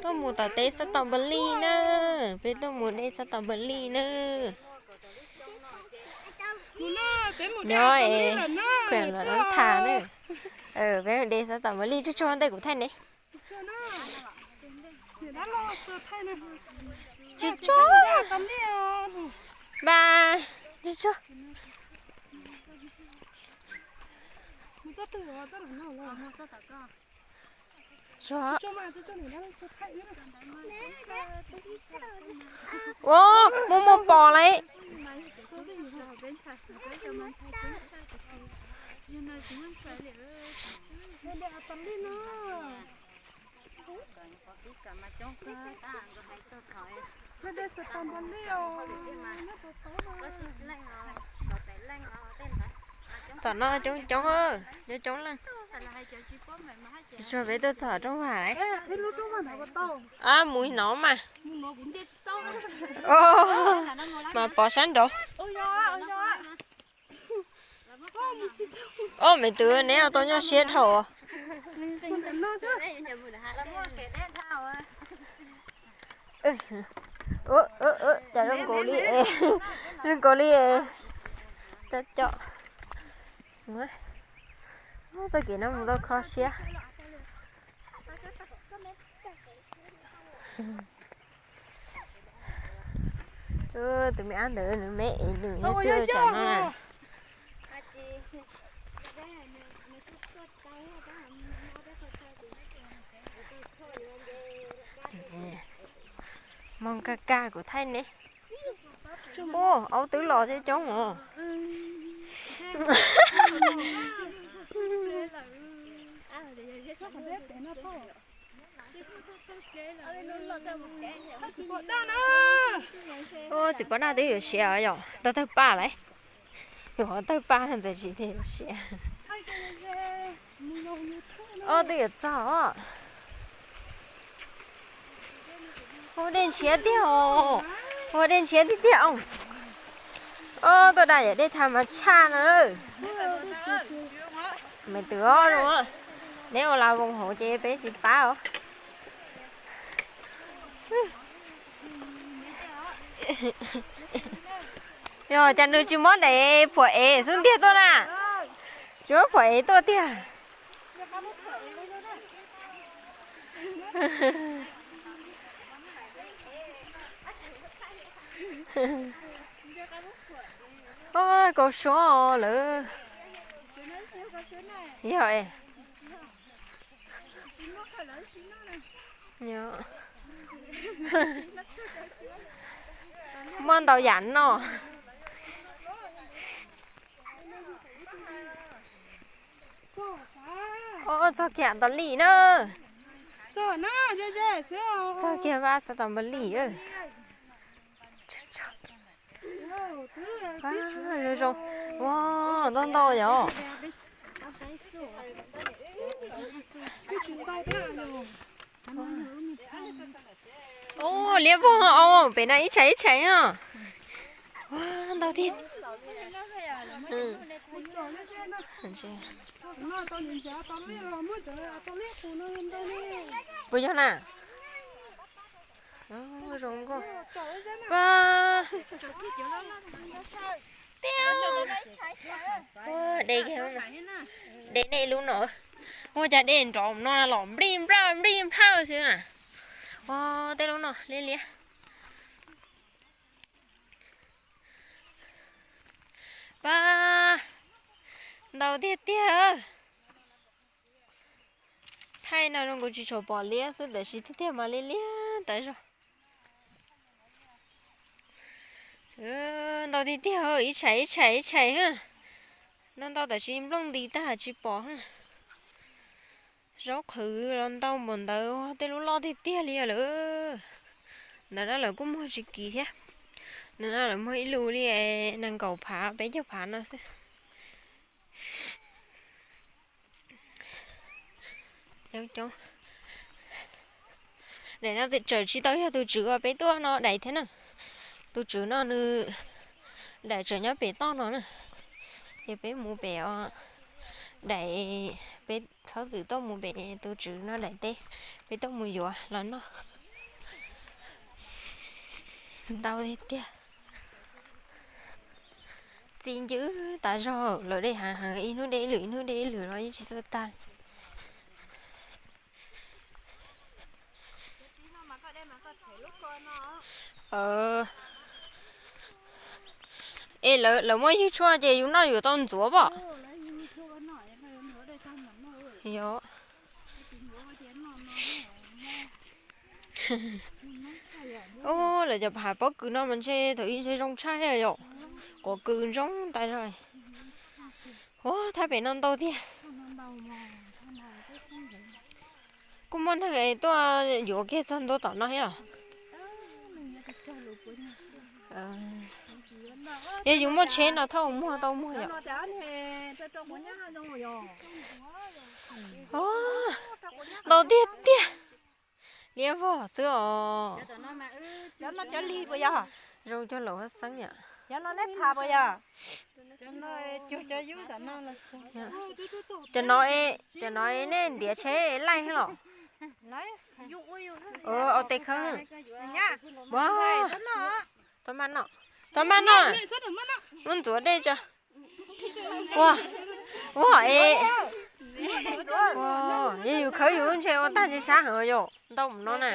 Tuaj mus tom teb xab tom npam li na. Peb tuaj mus de xab tom npam li na. Nyob es khuam los thas na. Peb de xab tom npam li tsuag tsuag ntej kuv thaij ne. Tsis tsuag. Npam, tsis tsuag. Ua, muaj muaj pos lawm. Tom no coob coob, coob coob leej. Tsuas peb tuaj txog rooj vag lawm. Ab, mus no mas. Mas pov sab nraud. Ob, me tub, neb ua tau nyuaj siab dhau. Cas zoo nkaus li, zoo nkaus li cov cov. Txoj kev no mus tau kho siab. Tus me ab ntawd nws me es nws nyob txij ua tsam no na. Moog kaj kaj kuv thaij ne. Ua, aub twb los thiab coob os. Ua, txiv poj daj twb yuav siav yom, tau tawg paj lawm. Yuav tawg paj ntxawm tsis tias yuav siav. Ob, twb yuav txog. Ua, dej ntshiab tiag os. Ua, dej ntshiab tiag tiag os. Ob, tuaj da yam dej tha mas tshaj na. Me tub os, neb ua la voos hauv ces peb tsis pab os. Yog cas nws tsis muab daim phuam ev xub ntiag tuaj na? Tsis muab phuam ev tuaj tiag. Ua, kau suab lawm. Yog, muaj ntau yam noj. Ua, txog kiag tom li na. Txog kiag vaj xav tom npam li. Zoo zoo. Ua, ntau ntau yom. Ua, liab vog os, pem no ib tshais ib tshais os. Ua, ntau tiag. Puas yog na? Zoo nkauj. Pab. Tiag. De, de nej lub no. Ua cas de nrov no los nplij nplawj nplij nplawj xwb na. Ua, tej lub no liab liab. Pab, ntau tiag tiag. Thaij no zoo nkaus tsis tshua pom liab xwb, tab sis tiag tiag mas liab liab tas zog. Ntau tiag tiag, ib tshais ib tshais ib tshais. Ntau ntau tab sis nplooj nti tag tsis pom. Zaub qhwv los ntau npaum ntawd, tej lub loj tiag tiag li lawm. Ntawm no lawv kuj muag tsis kis thiab. Ntawm no lawv muag ib lus li nees nkaum phav peb caug phav no xwb. Coob coob. Daim no tseem tsis tau yog tus tswv uas peb tuaj no daim thiab na. Tus tswv no nws daim tseem nyob pem toj no na. Ces peb mus pem os, daim, peb txhob txwm tuaj mus pem tus tswv no daim teb, peb tuaj mus yuav los noj. Ntau tiag tiag. Txi ncw tas zog, lawv de heev heev, ib hnub de ib lwm, ib hnub de ib lwm los yeej tsis txawj tag li. Es lawv muab ywg tshuaj ces yus noj yuav tau ntxuav pom. Yog. Ub, lawv cov hav pob kws no mas ntshe thaum ub ntshe zoo tshaj yom. Quav kws ntsoog tas zog. Ua thaj pem no ntau tiag. Kuj muaj neeg tuaj yuav kiag txog ntua tom no thiab los? Yog yus muaj tsheb no thauj muag tau muag yom. Ntau tiag tiag. Liab vog xwb os. Zoo cog laum hab xeeb yom. Cov no, cov no nej ntiav tsheb laij los? Au tes khawb. Txhob maj noj, txhob maj noj. Muab ntxuav dej tso. Ua, ua es, yog yus khawb yus lub ntshe ua tag ntshe sab heev yom, ntau mus no na.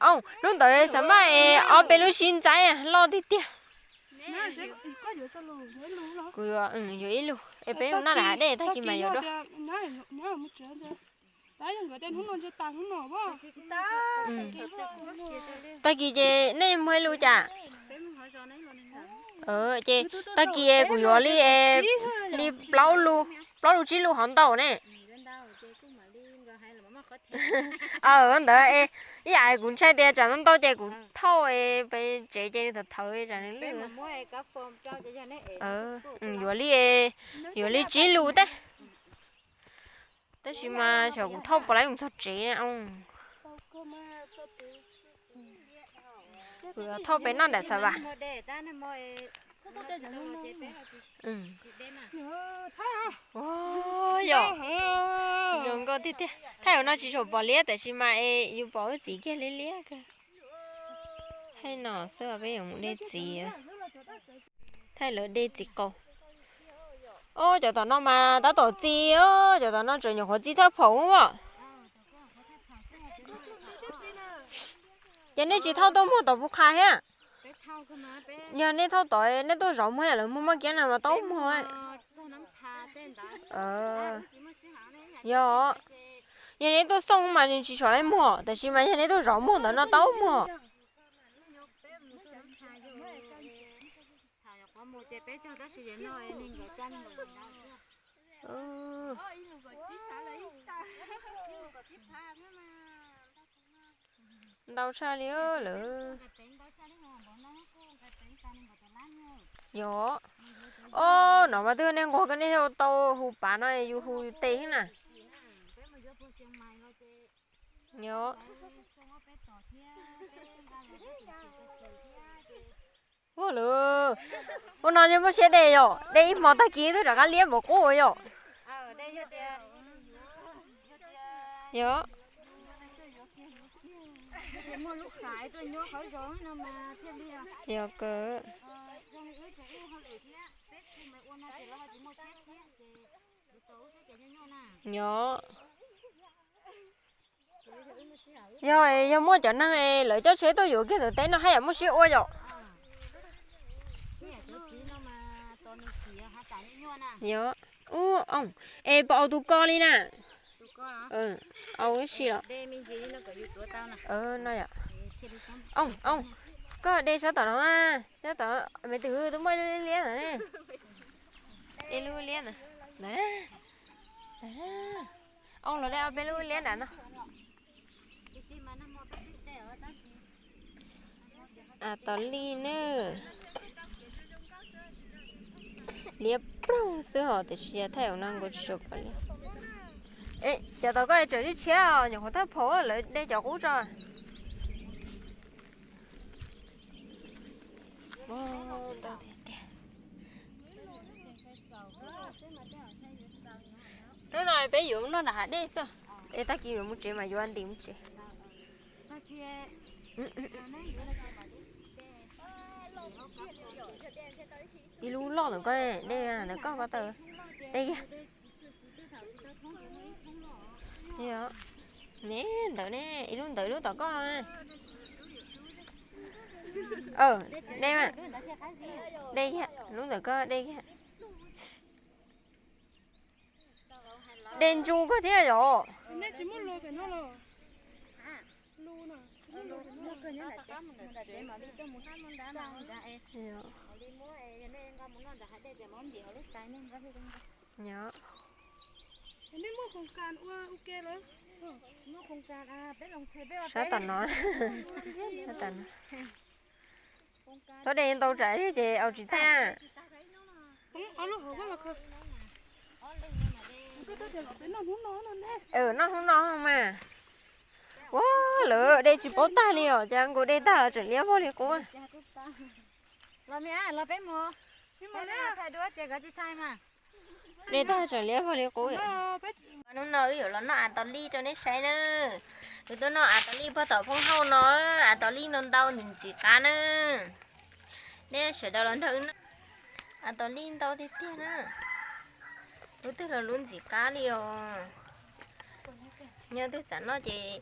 Au, hnub ntawd xav maj es ob peb lub sib ntxaib loj tiag tiag. Kuv yuav, yuav ib lub es peb mus noj daim hav dej tag kis mas yuav dua. Tag kis ces nej muag ib lub cas? Ces tag kis kuv yuav li, li plaub lub, plaub lub tsib lub hov ntau ne. Ntawd ib yam kuv ntshai tias tsam ntau ntau ces kuv thauj pem tsev ces nws thawv thawv tsam nws lwj. Yuav li, yuav li tsib lub teb. Tab sis mas xyov kuv thauj puas laib mus txog tsev. Kuv yuav thauj pem noj nram xav vas. Yog, zoo nkauj tiag tiag. Thaij no tsis tshua pom liab tab sis mas es yus pom wb txiv kiag liab liab kawg. Thaij no xwb peb yuav mus de txiv. Thaij lawv de txiv qaub. Ob, cov tom no mas tab tom txi, cov tom no tseem nyuam qhuav txi thawj phaum ub. Ces nej tsis thauj tuaj muag tom puv qha thiab? Yog nej thauj tod nej tuaj zov muag lawv muag maj kiab na mas tau muag. Yog, yog nej tuaj xauj mas tsis tshua laib muag, tab sis mas yog nej tuaj zov muag ntawd no tau muag. Ntau tshaj li lawm. Yog. Ob, no mas twb nej nquag koj nej tau hu pav no yus hu yus tes xwb na. Yog. Ua lawm, ua no yog muaj siab de yom, de ib hmo tag kis twb rov qab liab npaum qub yom. Yog. Yog kawg. Yog. Yog, yog muaj cov neeg lawv coj tsheb tuaj yuav kiag ntawm teb no haj yam muaj siab ua yom. Yog. Ub, es puas au tus ko li na? Au ib si los. No yom. Au, au, koj de sab tom no, sab tom me twb twb muaj ib lub liab liab ntawd ne. Ib lub liab ntawd. Au, los de ob peb lub liab nram no. Tos li ne. Liab ploog xwb hos tiam sis thaij no nkaus tsis tshua pom liab. Cov tom koj tseem tshiab os, nyuam qhuav thawj phaum lawv de cov qub tso. Hnub no peb yuav noj nram hav dej xwb, es tag kis yuav mus tsev mas yuav ntim mus tsev. Ib lub loj ntawm koj, dej ntawm koj, koj taw dej kiag. Ne, ntawd ne, ib lub ntawd ib lub tom koj. Dej mas, dej kiag, lub ntawm koj dej kiag. Dej ntsuj koj thiab yom. Sab tom no, sab tom no. Txhob de ntau tsam thiab ces au tsis tag. Noj hnub no mas. Ua lawm dej tsis paub tag li os, cas nkaus dej tag tseem liab vog li qub. Dej tag tseem liab vog li qub. Hnub no wb yuav los noj av tos lij rau nej saib na. Wb tuaj noj av tos lij puag tom phoob hauj no, av tos lij ntau ntau ntxim ntxim qab na. Nej sawv daws los nrog wb noj. Av tos lij ntau tiag tiag na. Lub twg los lub ntxim qab li os. Nyob twg xav noj ces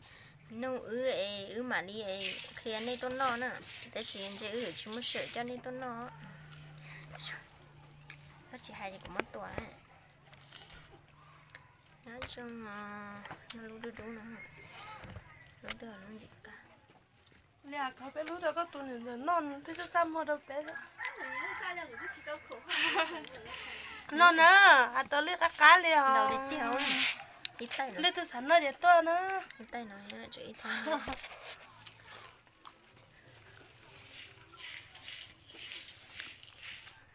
nug wb es wb mam li qhia nej tuaj noj na. Tab sis ntshe wb yuav tsis muaj sij hawm coj nej tuaj noj. Koj tsis hais ces kuv muab tua. Nyob zoo, noj lub dub dub no, lub twg lub ntxim qab. Li kho peb lub rau koj tus niam ntxawm noj, twb txaj muag rau peb. Noj na, av tos lij qab qab li os. Leej twg xav noj ces tuaj na.